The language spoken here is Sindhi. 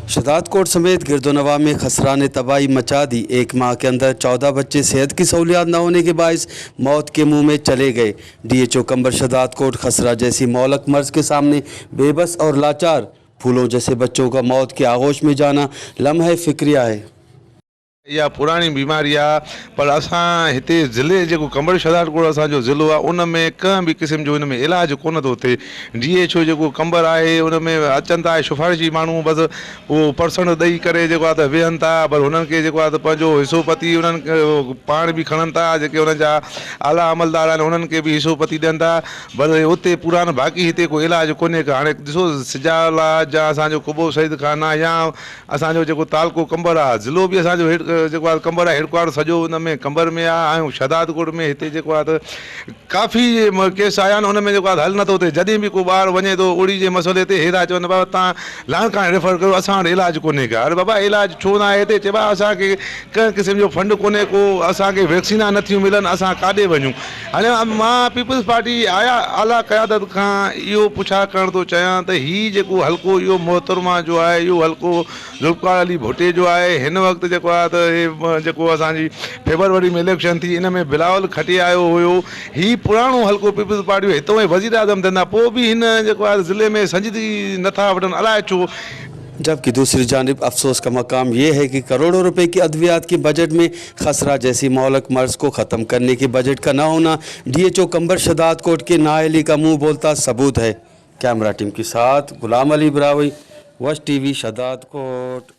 शदादकोट समेत गिरदोनवा में खसरा ने तबाही मचा दी। एक माह के अंदर 14 बच्चे सेहत की सहूलियात न होने के बायस मौत के मुंह में चले गए। डीएचओ कंबर शहदादकोट खसरा जैसी मौलक मर्ज के सामने बेबस और लाचार फूलों जैसे बच्चों का मौत के आगोश में जाना लम्हे फिक्रिया है। اها پراڻي بيماري آ پر اسان هتي ضلعي جيڪو قمبر شهدادڪوٽ اسان جو ضلعو آ ان ۾ ڪنهن به قسم جو ان ۾ علاج ڪونه ٿو ٿئي ڊي ايڇ او جيڪو قمبر آهي ان ۾ اچن ٿا سفارشي ماڻهو بس اهو پرسنٽ ڏئي ڪري جيڪو آ ته ويهن ٿا پر هنن کي جيڪو آ ته پنهنجو حصو پتي انهن پاڻ به کڻن ٿا جيڪي انهن جا اعليٰ عملدار آهن انهن کي به حصو پتي ڏين ٿا بس اتي پورا نه باقي هتي ڪو علاج ڪونهي هاڻي ڏسو سجاول آ جا اسان جو قبو سيد خان آ يا اسان جو جيڪو تعلقو قمبر آ ضلعو به اسان جو هيڊ جيڪو آ قمبر آ هيڊ ڪوارٽر سڄو ان ۾ قمبر ۾ آ ۽ شھدادڪوٽ ۾ هتي جيڪو آ ته ڪافي ڪيس آيا آهن ان ۾ جيڪو آ حل نٿو ٿئي جڏهن به ڪو ٻار وڃي ٿو اڙي جي مسئلي تي هي ٿا چون بابا تان لاڙڪاڻي ريفر ڪيو اسان وٽ علاج ڪونهي ڪا اري بابا علاج ڇو نه آهي هتي چئبو آ اسان کي ڪنهن قسم جو فنڊ ڪونهي ڪو اسان کي ويڪسينا نٿيون ملن اسان ڪاڏي وڃون هاڻي مان پيپلز پارٽي جي اعليٰ قيادت کان اهو پڇا ڪرڻ ٿو چاهيان ته هي جيڪو حلقو اهو محترمه جو آهي اهو حلقو ذوالفقار علي ڀٽي جو آهي هن وقت جيڪو آهي ته هي جيڪو اسان جي فيبروري ۾ اليڪشن ٿي ان ۾ بلاول کٽي آيو هيو هي پراڻو حلقو پيپلز پارٽي جو هتو ۽ وزيراعظم ٿين ٿا پوء به هن جيڪو آهي ضلعي ۾ سنجيدگي نٿا وٺن الائي ڇو. जबकि दूसरी जानिब अफसोस का मकाम ये है कि करोड़ों रुपए की अद्वियात के बजट में खसरा जैसी मोहलक मर्ज को ख़त्म करने के बजट का न होना डीएचओ कंबर शहदादकोट के नाअहली का मुंह बोलता सबूत है। कैमरा टीम के साथ गुलाम अली ब्रावई, वश टीवी, शहदादकोट।